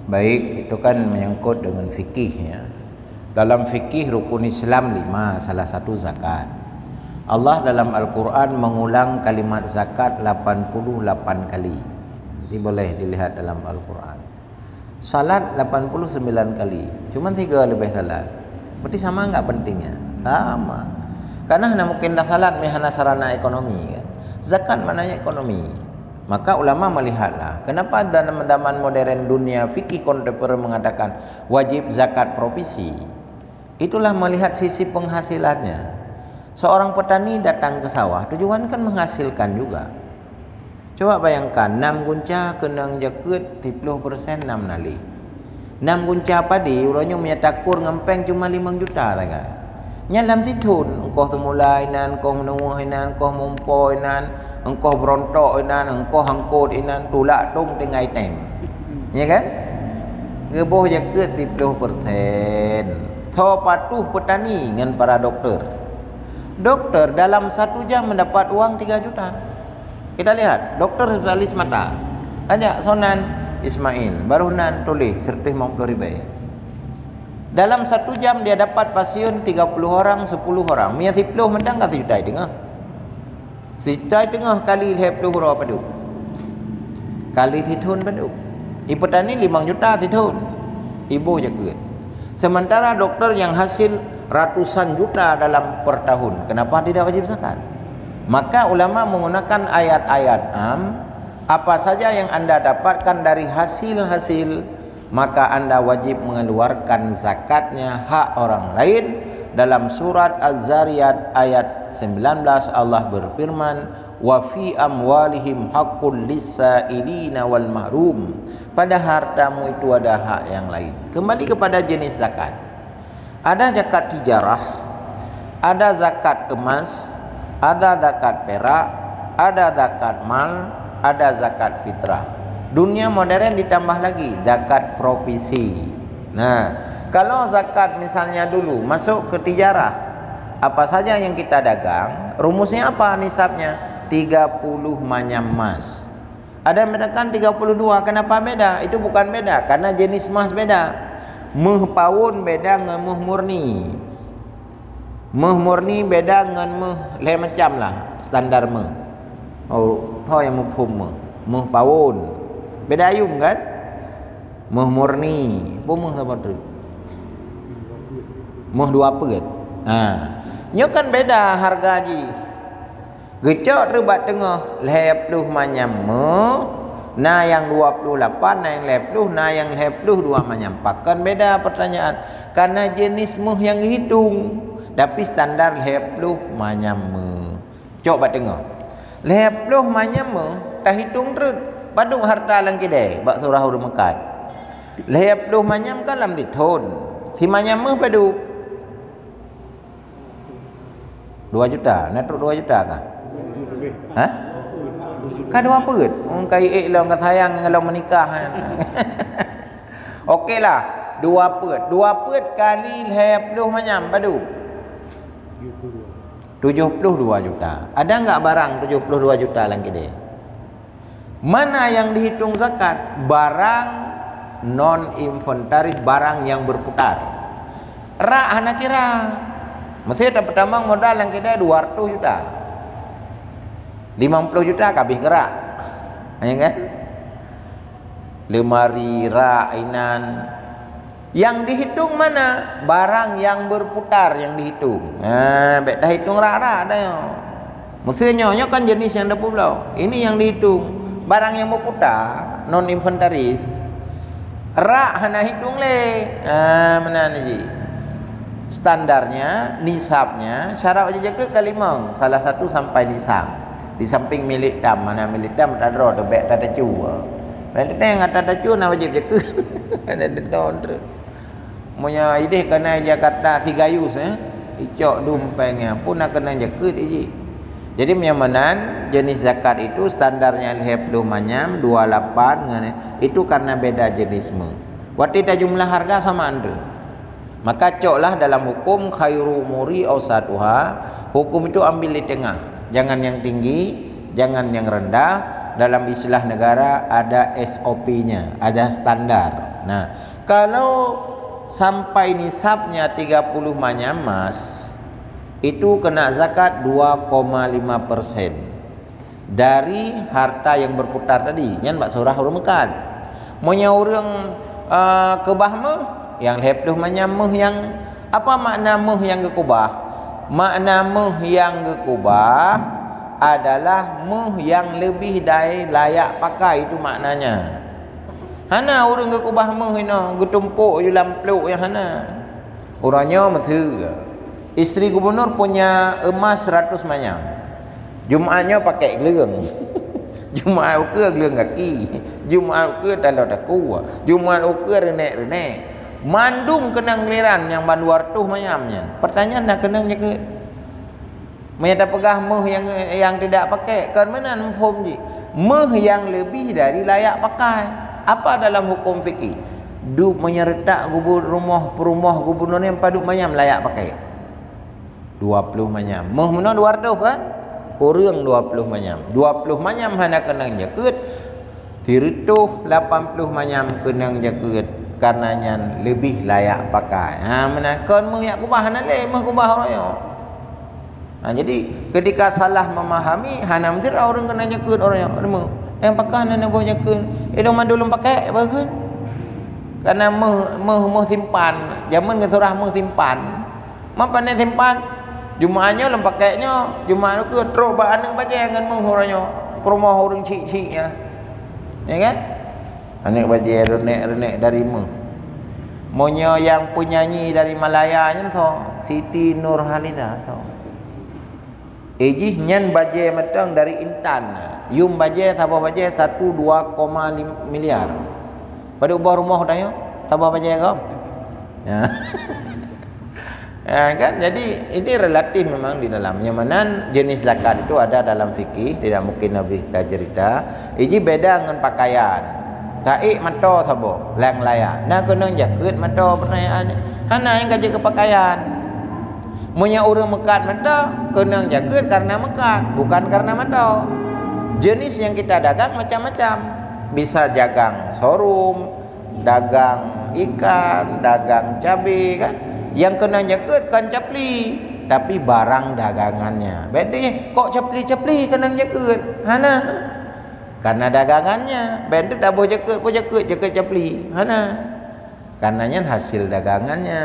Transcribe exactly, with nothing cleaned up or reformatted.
Baik, itu kan menyangkut dengan fikih, ya. Dalam fikih rukun Islam lima, salah satu zakat. Allah dalam Al-Quran mengulang kalimat zakat lapan puluh lapan kali. Jadi boleh dilihat dalam Al-Quran. Salat lapan puluh sembilan kali, cuman tiga lebih salat. Berarti sama enggak pentingnya? Sama. Karena hana mungkin dah salat meh hana sarana ekonomi, kan? Zakat maknanya ekonomi. Maka ulama melihatlah, kenapa dalam zaman modern dunia fikih kontemporer mengatakan wajib zakat provisi? Itulah melihat sisi penghasilannya. Seorang petani datang ke sawah, tujuan kan menghasilkan juga. Coba bayangkan, nam gunca keunong jakeuet, siplôh persen nam naleh. Nam gunca padi, uroe nyoe meunyo takur ngon péng cuma limong juta sagai. Nyan lam sithon, engkoh seumula inan, engkoh meunuwoh inan, engkoh mumpo inan, engkoh beurontok inan, engkoh angkot inan, tulak tong tinggai teng. Ya kan? Geuboh jakeuet siplôh persen. Tho patuh petani ngon para doktor. Doktor dalam satu jam mendapat uang tiga juta. Kita lihat, doktor spesialis mata. Tanya, "Soe nan?" "Ismail." "Baroh nan?" Tuléh, seratus lima puluh ribèe. Dalam satu jam dia dapat pasien tiga puluh orang, sepuluh orang. Meunyo siplôh mantong ka sijuta teungoh. Sijuta teungoh kali lhèe plôh uroe padub? Kali sithon padub? Ipeu tani limong juta sithon. Iboh jakeuet. Sementara doktor yang hasil ratusan juta dalam per tahun, kenapa tidak wajib zakat? Maka ulama menggunakan ayat-ayat am, apa saja yang anda dapatkan dari hasil-hasil, maka anda wajib mengeluarkan zakatnya hak orang lain. Dalam surat Az-Zariyat ayat sembilan belas, Allah berfirman, "Wa fi amwalihim haqqul lis-sa'ilina wal mahrum." Pada hartamu itu ada hak yang lain. Kembali kepada jenis zakat. Ada zakat tijarah, ada zakat emas, ada zakat perak, ada zakat mal, ada zakat fitrah. Dunia modern ditambah lagi zakat provisi. Nah, kalau zakat misalnya dulu masuk ke tijarah, apa saja yang kita dagang, rumusnya apa nisabnya? Tiga puluh manyam emas. Ada yang mengatakan tiga puluh dua, kenapa beda? Itu bukan beda, karena jenis emas beda. Meuh pawon beda ngon meuh murni. Meuh murni beda ngon meuh lhèe macam lah, standar meuh. Oh, tho nyang muphom meuh. Meuh pawon. Beda ayum kan? Meuh murni. Peue meuh saboh teuk? Meuh dua peuet. Ha. Nyoe kan beda harga jih. Geucok treuk bak teungoh lhèe plôh manyam meuh, na nyang dua puluh lapan, na nyang lhèe plôh, na nyang lhèe plôh dua manyam. Pakon beda pertanyaan? Karena jenis meuh nyang geuhitong, tapi standar lhèe plôh manyam meuh. Cok bak teungoh. Lhèe plôh manyam meuh tahitong treuk. Padub harta lam keudè bak surah ureueng meukat? Lhèe plôh manyam kan lam sithon. Simanyam meuh padub? Dua juta, na trok dua juta kah? Hah? Ka dua peuet. Oh, ka ék lom ka sayang ngon lom meunikah. Oke lah, dua peuet. Dua peuet kali lhèe plôh manyam, padub? Tujuh puluh dua juta. Ada enggak barang tujuh puluh dua juta lam keudè? Mana yang dihitung zakat? Barang non inventaris, barang yang berputar. Rak hana kira. Mesti tapeutamong modal nyang kira dua ratus juta. Lima puluh juta ka habéh keu rak. Ya kan? Lemari, rak, inan. Yang dihitung mana? Barang yang berputar yang dihitung. Ha, bèk tahitung rak-rak dah nyoe. Meusé nyoe, nyoe kan jenis nyang dua puluh bloe. Ini yang dihitung. Barang yang berputar, non inventaris. Rak hana hitung lé. Ha, meunan jih. Standarnya, nisabnya, syarat wajib jakeuet ka limong. Salah satu sampai nisab. Di samping milik tam, mana milik tam, tak ada, bèk tatacu. Bèk teuntèe ngon tatacu na wajib jakeuet. Ada deungon tu. Meunyoe idéh keunan Jakarta Tigayus, eh, icok dum péng nyan pun na keunan jakeuet iji. Jadi meunyoe meunan, jenis zakat itu standarnya lhèe ploh manyam, dua lapan ngon, itu karena beda jenis meuh. Watèe tajumlah harga sama andre. Maka coklah dalam hukum khairu umuri ausatuha, hukum itu ambil di tengah. Jangan yang tinggi, jangan yang rendah, Dalam istilah negara ada S O P-nya, ada standar. Nah, kalau sampai nisabnya tiga puluh manyam emas, itu kena zakat dua koma lima persen dari harta yang berputar tadi. Nyan bak seurah ureuëng meukat. Meunyoe ureuëng, eh, keubah méuh, nyang lhée ploh manyam méuh nyang, apa makna méuh nyang geukeubah? Makna méuh nyang geukeubah adalah méuh nyang leubeh dari layak pakai, itu maknanya. Hana ureuëng geukeubah méuh inoe, geutumpok ju lam plôk nyang hana. Uroe nyoe meuseue, istri gubunur punya emas seratus manyam. Jumat nyoe pakai gleueng. Jumat ukeue gleueng gaki. Jumat ukeue taloe takue. Jumat ukeue reunek-reunek. Mandum keunong giliran nyang ban dua reutôh manyam nyan. Pertanyaan, na keunong jakeuet? Meunyoe tapeugah méuh nyang, nyang tidak pakai, kon meunan muphom jih. Méuh nyang leubeh dari layak pakai. Apa dalam hukum fikih? Dup meunyoe reutak gubu-, rumoh, peurumoh gubunur nyan padub manyam layak pakai? Dua ploh manyam. Méuh meunoe dua reutôh kan? Kureueng dua ploh manyam. Dua ploh manyam hana keunong jakeuet. Sireutôh lapan ploh manyam keunong jakeuet, karena nyan leubeh layak pakai. Ha, meunan kon méuh nyang keubah hana lé, méuh keubah uroe nyoe. Ha, jadi ketika salah memahami, hana meusidroe ureuëng keunong jakeuet uroe nyoe. Méuh. Nyang pakai hana boh jakeuet. Ilong mandum lôn pakai, bagus. Karena méuh, méuh, méuh simpan. Jameun geusurah méuh simpan. Ma pandai simpan. Jumat nyoe lôn pakai nyoe, Jumat ukeue trok bak aneuëk bajée ngon méuh uroe nyoe. Peurumoh ureuëng chik-chik nyan. Ya kan? Aneuëk bajée reunek-reunek dari méuh. Meunyoe nyang penyanyi dari Malaya nyan soe, Siti Nurhaliza soe. Eh, jih nyan bajée mantong dari Intan. Yum bajée, saboh bajée satu dua koma lima miliar. Padub boh rumoh tanyoe, saboh bajée gob? Ya. Ya, kan? Jadi, ini relatif memang di dalam. Nyang meunan jenis zakat itu ada dalam fikih, tidak mungkin habis kita cerita. Iji beda ngon pakaian. Taék mantong saboh, nyang layak. Na keunong jakeuet mantong pertanyaan. Hana nyang ka jeuet keu pakaian. Meunyoe ureuëng meukat mantong, keunong jakeuet karena meukat, bukan karena mantong. Jenis yang kita dagang macam-macam. Bisa dagang showroom, dagang ikan, dagang cabe kan. Yang keunong jakeuet kon capli, tapi barang dagangannya. Bék deh, kok capli-capli keunong jakeuet? Hana. Karena dagangannya. Bék deh taboh jakeuet, boh jakeuet, jakeuet capli. Hana. Karena nyan hasil dagangannya.